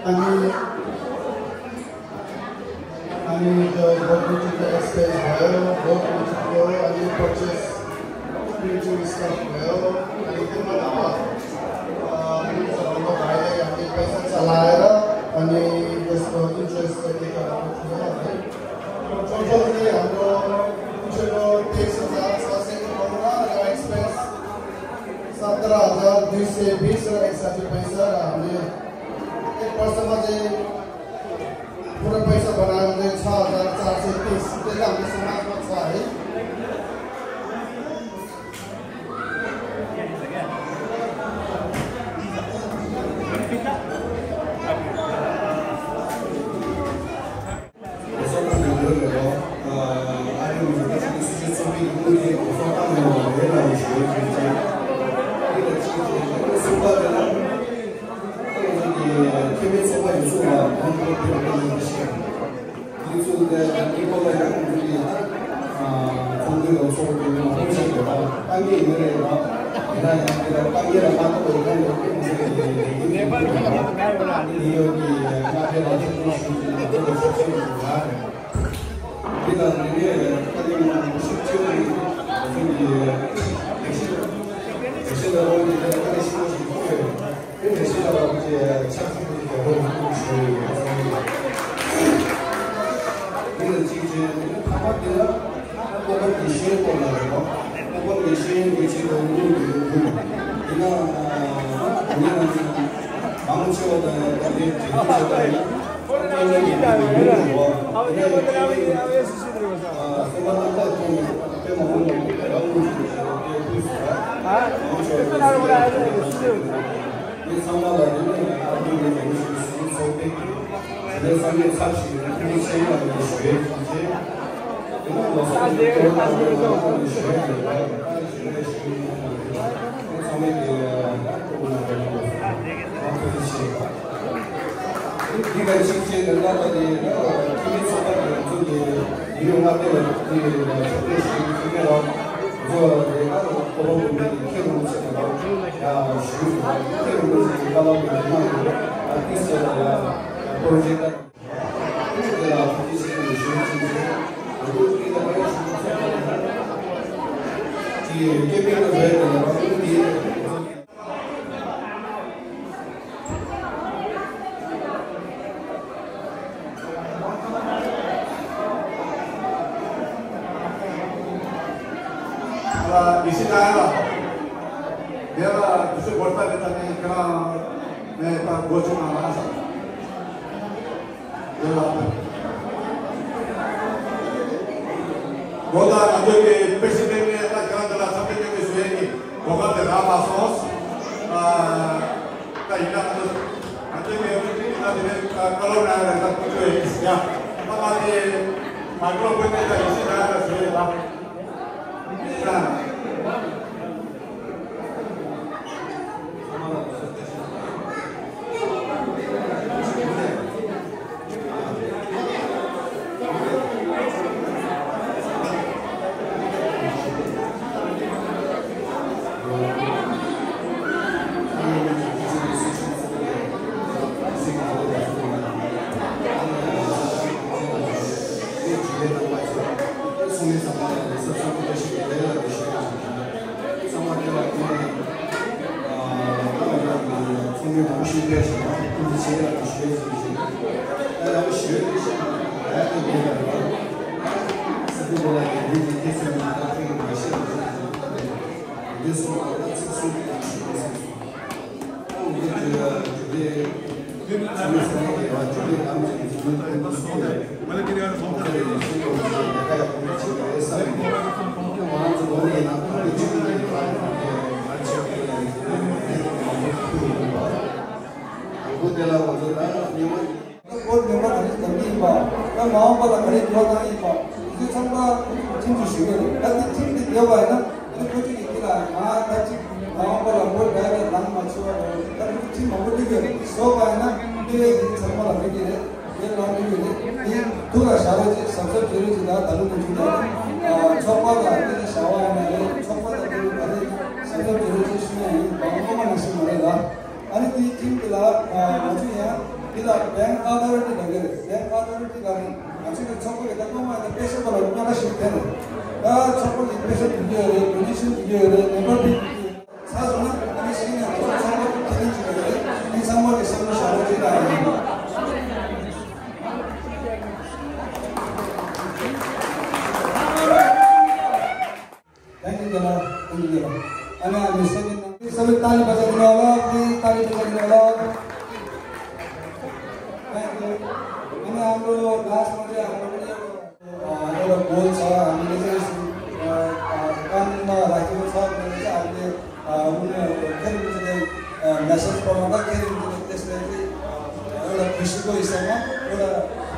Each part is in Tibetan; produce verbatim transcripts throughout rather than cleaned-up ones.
अनि अनि त्यो बोटनिकल एक्सचेन्ज भयो, बोटनिकल अनि पर्चेस प्रिन्टिङ स्टफ भयो, अनि त्यो मतलब अ, प्रिन्सहरूको भाइले हामीले पैसा चलाएर अनि त्यसको इन्ट्रेस्ट चाहिँ के गरेको थियो है। टोटल चाहिँ हाम्रो उठेको तेइस हजार छ सय पन्ध्र र एक्सपेन्स सत्र हजार दुई सय बिस र एकसाठी पैसा र हामीले एक वर्षमा चाहिँ पुरा पैसा बनायो भने छ हजार चार सय तिस, त्यसले हाम्रो समाजमा छ है। ཁྱེད་མི་ཚོགས་པ་ཡོད་ཚུལ་ལ་ཁོང་ཁྲོ་ཕེབས་པ་ཡིན་ན་ཤེས། དེ་ཚོ་དེ་དེ་ཁོ་ལ་ཡང་ཁོང་ཚོ་གི་ཚོགས་འདུའི་ཚོགས་འདུ་མང་པོ་ཞིག་ཡོད་པ་ཏང་གི་ཡིན་རེད་ལ། ཡིན་ན་ཡང་དེ་ལ་ཏང་གི་ལ་མ་གཏོགས་པའི་ཁོང་ཚོ་ཁོང་ཚོ་གི་ལས་འགན་ཡོད་པ་ཡིན་ན་ནིའུ་ཡོག་གི་མངའ་སྡེ་ལ་ཚོགས་འདུ་ཞུ་རྒྱུ་ཡིན་ན་ཚོགས་འདུ་ཞུ་རྒྱུ་ཡིན་ན་རེད། དེ་ལ་དེ་ནས་ཏང་གི་མང་པོ་ཞིག་བཅོས་ནས་ཁོང་ཚོ་གི་ལས་གཞི་ལས་གཞི་ལ་དབང་གིས་དེ་ལ་ཏང་གི་ཞིག་མ་ཞིག་ཐུག་ཡོད་རེད། དེ་ནས་ཕྱི་ལ་བ་ཅེ་ཆབ་སྲིད་ཀྱི་རྒྱལ་པོ་རིན་པོ་ཆེ་ཡོད་ཚང་མ་ཡོད། དེ་ལ་གཅིག་བྱས་ནས་ཐ་མ་དེ་ལ་ཀོ་བར་གྱི་ཤེས་ཡོན་སྐོར་ལ་རེད་བ། ཀོ་བར་གྱི་ཤེས་ཡོན་གྱི་ཆེད་དུ་དངུལ་གྱི་དགོས། དེ་ན་ངས་ན་མང་ཆེ་བ་དང་དེ་འདྲའི་དྲི་བ་བྱེད་པ་ཡིན། ཀོ་བར་གྱི་དངུལ་གྱི་དགོས་པ་དེ་ནས་སེམས་པ་ལྷག་པ་ཐོག་ནས་དཔེ་མང་པོ་ལ་དེ་ལ་དངུལ་གྱི་ཆེད་དུ་དེ་དུས་སུ་མང་ཆེ་བ་དེ་ཚང་མ་ལ་དེ་ནས་ཨ་ཁུ་ནས་དེ་ཚོ་ཞིག་ཚོགས་ཏེ། དེ་ནས་བསམ་ཡས་ཚབ་ཞིག་ནས་ཐུགས་རྗེ་ཆེ་ཡང་ནས་ཞུ་ཡས་ཀྱི་ཆེད། དེ་ནས་ལོ་སར་གྱི་སྐོར་དང་དེ་ནས་ཞུ་ཡས་ཀྱི་ལ་ཞུ་ཡས་ཞུ་ཡས་ཚང་མས་དེ་ལ་ཐུགས་ལ་རེ་ཐུགས་རྗེ་ཆེ། འདི་ག་ཅིག་བྱས་ནས་ལ་ད་དེ་ཁྱིམ་མི་ཚོགས་པ་དེ་ཚོ་དེ་ཡུལ་ལྔ་སྡེ་ལ་དེ་ལ་ཕྱོགས་སྡེ་ཞིག་ཚུགས་མེད་ལ། ཁོ་རེ་ཨ་ཁོ་རང་གི་མི་ཁྱེད་རང་ཚོ་ལ་ཡ་ཞུས་ཡ་ཁྱེད་རང་ཚོ་གི་ཀ་ལ་གི་མི་མང་གི་ཨ་ཏི་སེ་ལ་ཡ་པོ་རོ་ཇེག་ཏ་དེ་ལ་ཕུགས་ཀྱི་ཞིག་ནས་ཞུས་ཅིག་ཅིག་ཨ་ཁོ་དེ་ལ་ཡ་ཞུས་ཚོད་ལ་ཡ་ཅིག་སྐད་མེད་ལ་བས་དེ་ལ་རང་གི་ཨ་ཡེ་ཤེས་ད་ཡ་ལ། དེ་ལ་དུས་ཚོད་འགོར་ལྟ་གི་ད་ནི་ཁྱེད་རང་ནས་ད་འགོ་ཆུང་ང་ལ་ཨ་ས། དེ་ལ། འགོ་ད་ང་ཚོ་གི་པེ་སི་ཌེན་ནས་ད་ཁྱེད་རང་འདི་ལ་འཚམས་འདྲི་སྐྱོན་མེད་ཞུ་ཡས་ཀྱི་གོ་སྐབས་དེ་རག་མ་སོང་། ཨ། ད་ཡིན་ན་ང་ཚོ་ང་ཚོའི་ངའི་ཕྲུ་གུ་ཡིན་ན་དེ་ནས་ཀ་ལོ་ན་ཡ་ལ་ད་ཕྲུ་གུ་ཡིན་ཡ། ད་ང་དེ་མ་ཀ་ལོ་ཕུ་ཏེ་ད་ཡིན་ཤི་ན་ཡ་ལ་ཞུ་ཡ་ད། ཡིན་ཤི་ན། ཚང་མ་དེ་ལ་ཁོང་ཚོས་ཚོགས་མི་མང་ཤོས་ཕེབས་ཤིང་ཁོང་ཚོ་བྱེད་ཡག་གི་ཞུ་ཡག་ཅིག་བྱེད། ད་ཡག་པོ་ཞུ་ཡག་ཅིག་བྱེད་ན་ཡག་ཏུ་ཡོད་པ་རེད། སི་ཏུ་གོ་ལ་ཡིན་འདི་ཅིག་ཐེ་ཚོམ་མེད་ད་ཁོང་གི་མ་ཤེས་པ་ཅིག་བྱེད་ན་ད་དེ་འདི་སོང་ཙང་ད་ཚིག་གསུམ་གྱི་ནང་ཞུ་དགོས་བསམ་སོང་། སྐོར་མེམ་བར་ག་རེ་བདམས་ཀྱི་ཡིན་པ། ད་མ་འོངས་པ་ལ་ག་རེ་འགྱུར་བ་བཏང་གི་ཡིན་པ། དེ་ཚོ་ཚང་མ་ཁོ་ཚོས་ཁྲིམས་ཀྱིས་ཞུ་གི་རེད། ད་དེ་ཁྲིམས་དེ་བརྒྱབ་པ་ཡིན་ན་ཨ་ནི་ཁོ་ཚོས་ཀྱི་འདི་ལ་ང་ད་ཅིག་མ་འོངས་པ་ལ་བོད་རྒྱ་གི་ལངས་མ་ཆོག་པ་རེད། ད་ཁོ་ཚོས་ཁྲིམས་མང་པོ་བསྒྲིགས་ཡོད་རེད། བཟོས་པ་ཡིན་ན་དེ་བས་དེ་ཚང་མ་ལ་འགྲིག་གི་རེད། དེ་ལ་འགྲིག་གི་རེད། དེ་ཐུགས་ལ་བཞག་རོགས་བྱེད། གཟབ་གཟབ་བྱེད་རོགས་བྱེད། ད་ད་ལོ་ནས་བྱུང་ད་ཚོགས་པ་ལ་དེ་ནས་བྱ་བ་ཡིན་ན་རེད། ཚོགས་པ་དང་དེ་ལ་ག་རེ་གཟབ་གཟབ་བྱེད་རོགས་བྱེད་ཞུ་ཡ་ཡིན། མ་འོངས་པ་ནང་བཞིན་མ་རེད་ལ། ཨ་ནི་དེའི་ཁྲིམས་དེ་ལ་ང་ཚོ་ཡང་འདི་ལ་bank authority ལབ་ཀྱི་རེད། bank authority ལབ་ནས་ང་ཚོའི་ཚོགས་པ་གི་ད་སྔོན་མ་ཡིན་ན་པེ་ཤ་པ་ལ་སྔོན་ལ་ཞིག་ཐེབས་རེད། ད་ཚོགས་པ་གི་པེ་ཤ་དུ་རྒྱུ་ཡོད་རེད། donation དུ་རྒྱུ་ཡོད་རེད། member fee ཚར་སོང་ན་ཨ་ནི་གཞི་ནས་ང་ཚོ་ཚོགས་པ་དུ་ཁས་ལེན་བྱེད་དགོས་རེད། འདི་ཚང་མ་གི་བསམ་བློ་བཞག་རོགས་བྱེད་དང་། Thank you, General. Thank you, General. And I'm second. Please, सभी ताली बजा के वाला, please, ताली बजा के वाला। Thank you. And हाम्रो last मा चाहिँ हाम्रो पनि एउटा, अ, एउटा goal छ। हामीले चाहिँ, अ, अ, कानुनमा राखेको छ। मैले चाहिँ हामीले, अ, उनीहरू के अरे, अ, message पठाउँदा के अरे, त्यसलाई चाहिँ, अ, एउटा खुसीको हिसाबमा, एउटा,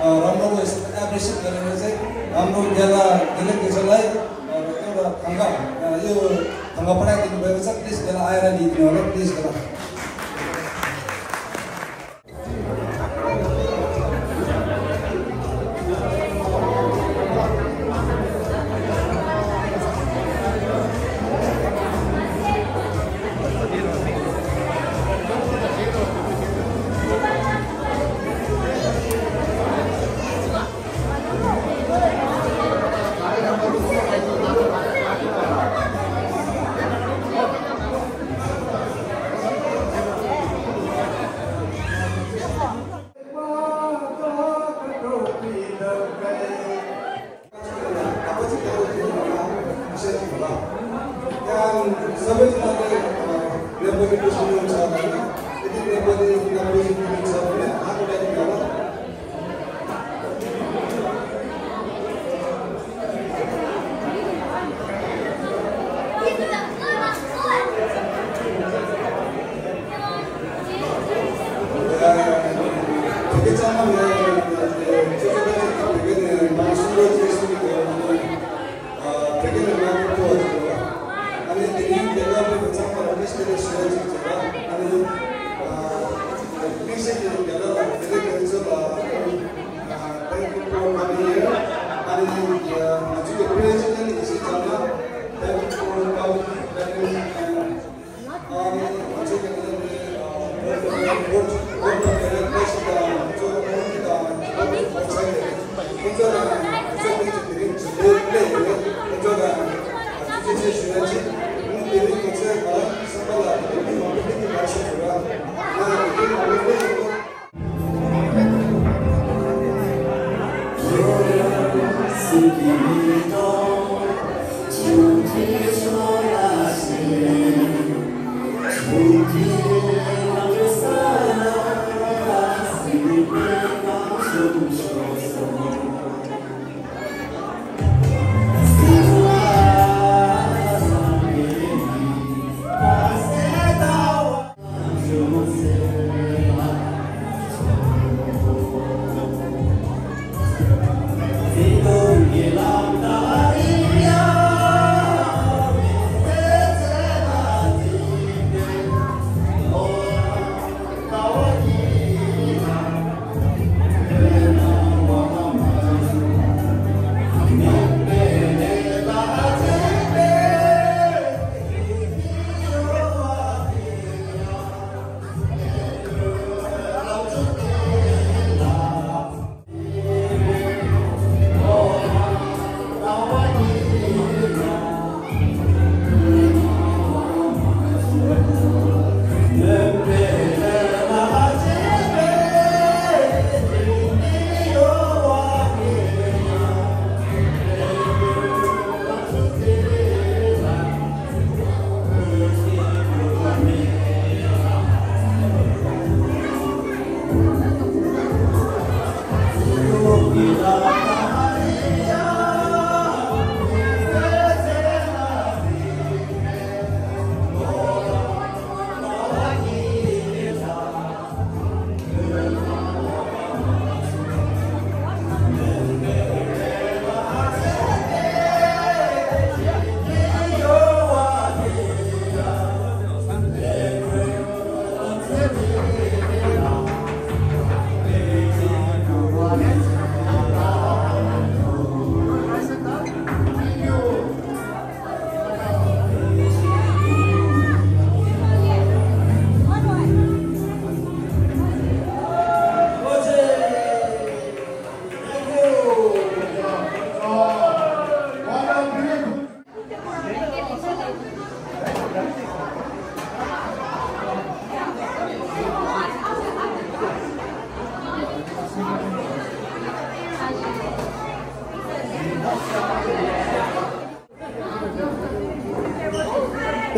अ, राम्रोको हिसाबमा appreciate गरेर चाहिँ हाम्रो गेला delegateहरूलाई, अ, एउटा थङ्गा, अ, यो थङ्गा पठाइदिनु भएको छ। Please गेला आएर लिइदिनु होला, please गेला। Thank you for coming here. And, uh, ང་ཚོའི་president is Jana. Thank you for coming. And, um, ང་ཚོའི་president, uh, board, board, board president,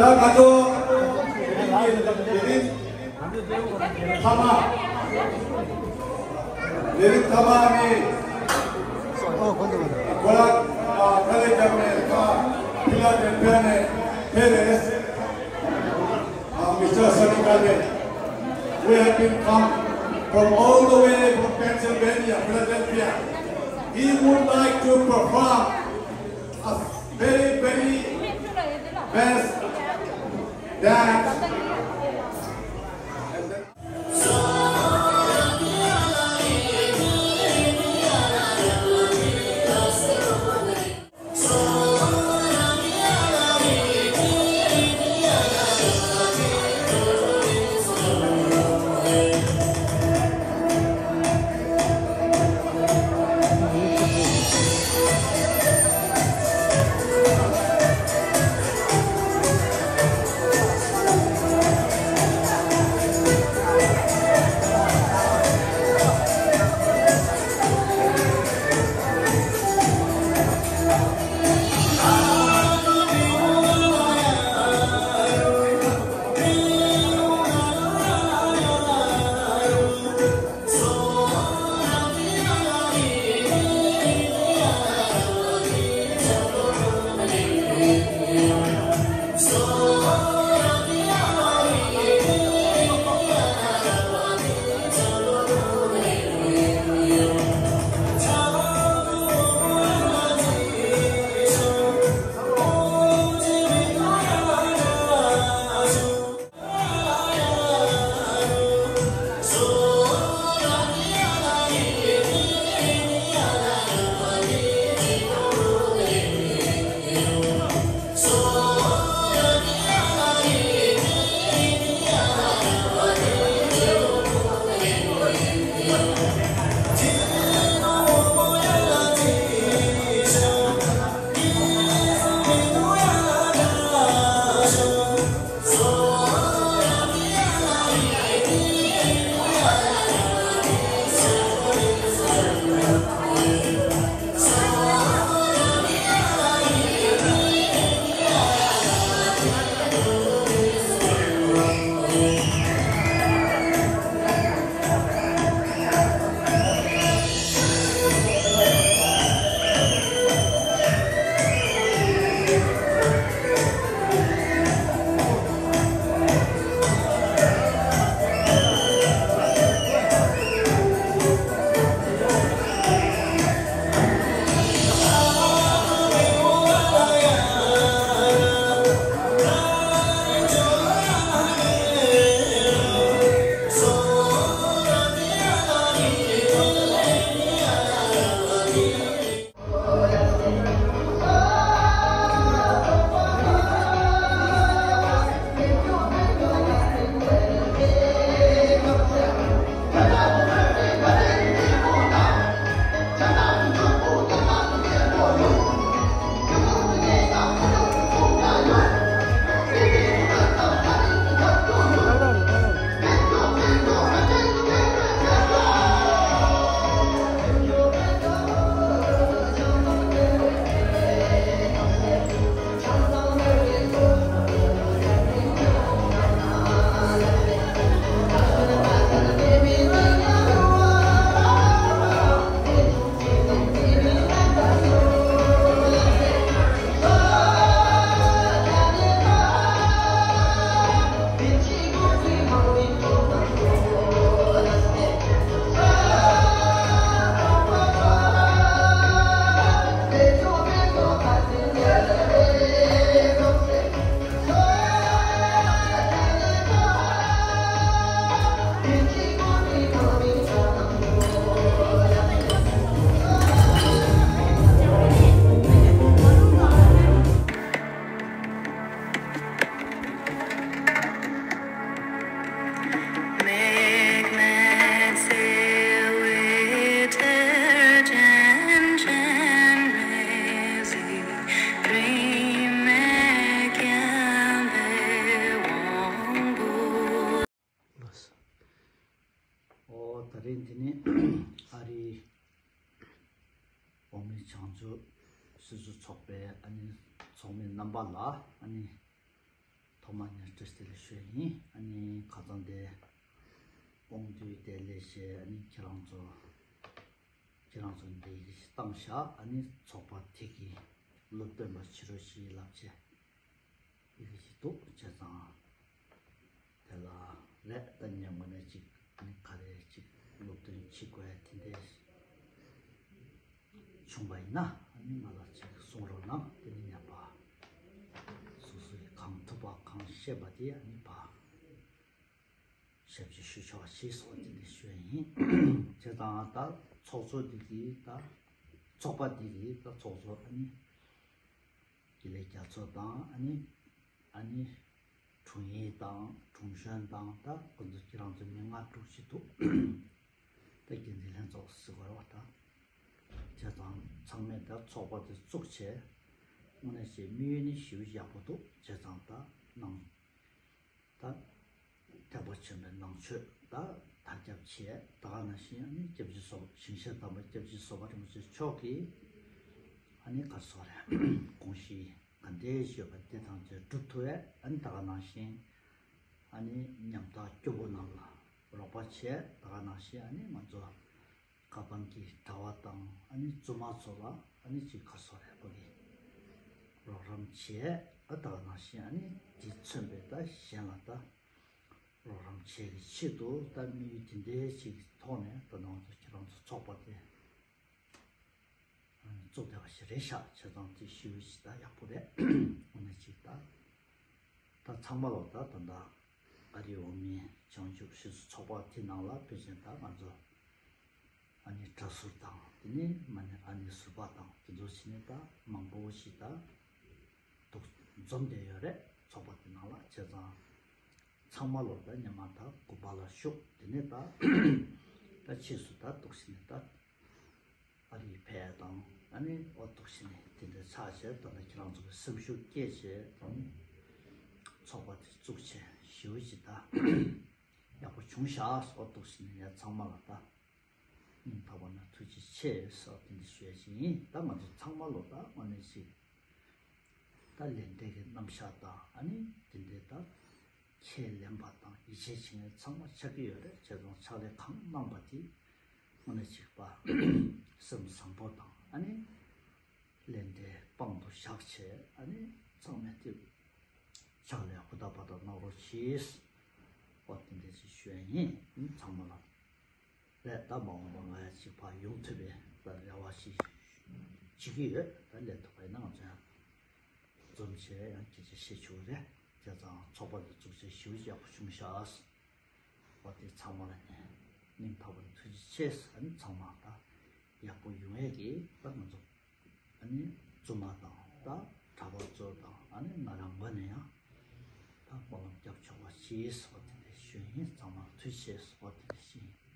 ད་ང་ཚོ་དེ་རིང་དེ་རིང་ཐ་མ་དེ་རིང་ཐ་མ་ནི་ཁོ་རང་ཨ་ཁ་ལས་བརྒྱབ་ནས་ཁ་ཕི་ལ་ཌེལ་ཕི་ཡ་ནས་ཕེབས་རེད། Uh, Mister Sanikale, we have been come from all the way from Pennsylvania, Philadelphia. He would like to perform a very, very best dance. ཨོ། ད་རིང་འདི་ནི་ཨ་རིའི་འོག་མིན་བྱང་ཆུབ་སེམས་མཆོག་ཚོགས་པའི་ཨ་ནི་ཚོགས་མི་རྣམ་པ་ལ་ཨ་ནི་ ཐོག་མ་ཉིད་བཀྲ་ཤིས་བདེ་ལེགས་ཞུ་ཡ་ཡིན། ཨ་ནི་ཁ་སང་དེ་དགོངས་འདུས་བདེ་ལེགས་ཞེས། ཨ་ནི་ཁྱེད་རང་ཚོ་ཁྱེད་རང་ཚོ་འདི་ཡི་གཞི་བཏང་བཞག་ཨ་ནི་ཚོགས་པ་དེ་གི་སློབ་སྟོན་པ་བྱེད་རོགས་ཞེས་ལབ་བྱས་ཡི་གེ་ཞིག་འདུག་བྱས་ཙང་། དེ་ལ་རེད། ད་ཉེ་མོ་ནས་ཅིག་ཨ་ནི་ག་རེ་ཅིག་སློབ་སྟོན་བྱེད་དགོས་དེ་འདྲས་བྱུང་བ་ཡིན་ན། ཨ་ནི་ང་ལ་ཅིག་གསུང་རོགས་གནང་། དེ་ནི་ཉམས་པ་སོ་སོའི་གང་ཐུབ་པ་གང་ཤེས་པ་དེ་ཨ་ནི་ཕར་ཞབས་ཕྱི་ཞུ་ཆོག་ཞེས་སོགས་དེ་འདྲ་ཞུ་ཡ་ཡིན། བྱས་ཙང་ད་ཚོགས་གཙོ་འདི་གིས་ད་ཚོགས་པ་འདི་གིས་ད་ཚོགས་གཙོ་ཨ་ནི་དགེ་ལེགས་རྒྱ་མཚོ་དང་། ཨ་ནི་ཨ་ནི་དྲུང་ཡིག་དང་དྲུང་གཞོན་དང་། ད་ཁོ་ཚོ་ཁྱེད་རང་ཚོ་མི་ལྔ་དྲུག་ཅིག་འདུག་ད་འགན་འཛིན་ལྷན་ཚོགས་ཟེར་དགོས་རེད་པ། ད་བྱས་ཙང་ཚང་མས་ད་ཚོགས་པ་དེ་བཙུགས་བྱས། དངོས་གནས་བྱས་དམིགས་ཡུལ་ནི་ཞེ་པོ་ཡག་པོ་འདུག་བྱས་ཙང་ད་ནང་ད་ཐེག་པ་ཆེན་པོའི་ནང་ཆོས་ད་དར་ཁྱབ་བྱས། ད་ག་ནང་བཞིན་ཨ་ནི་སྐྱབས་རྗེ་ཚོགས་ཞིང་གཤེགས་དམ་པ་སྐྱབས་རྗེ་ཚོགས་པ་རིན་པོ་ཆེ་མཆོག་གིས་ཨ་ནི་ག་རེ་ཟེར་དགོས་རེད། དགོངས་གཞི་ག་འདྲས་ཡོད་པ་དེ་ཐམས་ཅད་སྒྲུབ་ཐུབ་པའི། ཨ་ནི་ད་ག་ནང་བཞིན་ཨ་ནི་ཉམ་ཐག་སྐྱོ་པོ་རྣམས་ལ་རོགས་པ་བྱས། ད་ག་ནང་བཞིན་ཨ་ནི་ང་ཚོ་ཁ་པར་གྱི་དྲ་བ་དང་། ཨ་ནི་བཙུན་མ་ཚོ་ལ་ཨ་ནི་ཅིག་ག་རེ་ཟེར་དགོས་རེད། ཕ་གི་རོགས་རམ་བྱས། ཨ་ད་ག་ནང་བཞིན་ཨ་ནི་དེ་མཚོན་པའི་ད་གཞན་ལ་ད་རོགས་རམ་བྱེད་ཀྱི་ཆེད་དུ་ད་དམིགས་ཡུལ་དེ་འདྲའི་ཅིག་ཐོག་ནས་ད་ང་ཚོ་ཁྱེད་རང་ཚོ་ཚོགས་པ་དེ་བཙུགས་བསྡད་པ་ཞིག་རེད་ཤག་བྱས་ཙང་དེ་ཞེ་པོ་ཅིག་ད་ཡག་པོ་རེད། དངོས་གནས་ཅིག་ད་ད་ཚང་མ་ལོ་ད་ད་ད་ཨ་རིའི་འོག་མིན་བྱང་ཆུབ་ཞེས་སུ་ཚོགས་པ་དེ་ནང་ལ་ཕལ་ཆེར་ད་ང་ཚོ་ཨ་ནི་གྲྭ་ཟུར་དང་། དེ་ནས་མ་ནི་ཨ་ནི་ཟུར་པ་དང་། དེ་ཚོ་ཕྱིན་ནས་ད་མང་པོ་ཞིག་ད་འདུག་འཛོམས་བསྡད་ཡོད་རེད། ཚོགས་པ་དེ་ནང་ལ། བྱས་ཙང་ཚང་མ་ལོ་ད་ཉི་མ་ད་དགོན་པ་ལ་བཞུགས། དེ་ནས་ད་ད་ཕྱིས་སུ་ད་འདུག་ཕྱིན་ནས་ད་ཨ་རིའི་ཕེབས་དང་། ཨ་ནི་འོ་འདུག་ཕྱིན་ནས་དེ་འདྲའི་ཆགས་བྱས། ད་ལྟ་ཁྱེད་རང་ཚོ་གི་སེམས་ཤུགས་སྐྱེད་བྱས་དང་། ཚོགས་པ་དེ་བཙུགས་བྱས་ཞེ་པོ་ཅིག་ད་ཡག་པོ་བྱུང་ཤག་འོ་འདུག་ཕྱིན་ནས་ངས་ཚང་མ་ལ་ད་སྙིང་ཐག་པ་ནས་ཐུགས་རྗེ་ཆེ་ཟེར་དེ་འདྲ་ཞུ་ཡ་ཞིག་ཡིན། ད་ང་ཚོ་ཚང་མ་ལོ་ད་དངོས་གནས་ཤིག་ད་ལས་འབྲས་ཀྱི་རྣམ་གཞག་དང་། ཨ་ནི་དེ་འདྲའི་ད་ཁས་ལེན་པ་དང་ཡིད་ཆེས་བྱེད་མཁན་ཚང་མ་ཆགས་ཀྱི་ཡོད་རེད། བྱས་ཙང་ཕྱག་ལས་གང་གནང་པ་དེ་དངོས་གནས་ཅིག་པ་སེམས་བཟང་པོ་དང་། ཨ་ནི་ལས་འབྲས་དཔང་དུ་བཞག་བྱས། ཨ་ནི་ཚང་མས་དེ་ཕྱག་ལས་ཧུར་ཐག་འབད་ཐག་གནང་རོགས་གྱིས། འོ་དེ་འདྲ་ཞིག་ཞུ་ཡ་ཡིན། ཨ་ནི་ཚང་མ་ལ་རེད། ད་མ་འོངས་པ་ང་ཡང་ཅིག་ཕར་ཡོང་ཐུབ་པའི་ད་རེ་བ་ཞིག་བྱེད་ཀྱི་ཡོད། ད་སླེབས་ཐུབ་པ་ཡིན་ན་ང་ཚོ་ཡང་འཛོམས་བྱས་ཡང་སྐད་ཆ་བཤད་ཆོག་གི་རེད། བྱས་ཙང་ཚོགས་པ་འདི་བཙུགས་བྱས་ཞེ་པོ་ཡག་པོ་བྱུང་ཤག་འོ་དེ་ཚང་མ་ལ་ནས་སྙིང་ཐག་པ་ནས་ཐུགས་རྗེ་ཆེ་ཟེར། ཨ་ནི་ཚང་མ་ད་ཡག་པོ་ཡོང་ཡས་ཀྱི་ད་ང་ཚོ་ཨ་ནི་བཙུན་མ་དང་ད་གྲྭ་པ་ཚོ་དང་། ཨ་ནི་ང་རང་ངོས་ནས་ཡང་ད་སྨོན་ལམ་རྒྱབ་ཆོག་པ་ཞེས་འོ་དེ་འདྲ་ཞུ་ཡིན། ཚང་མ་ཐུགས་རྗེ་ཆེ་འོ་དེ་འདྲ་ཞུ་ཡིན།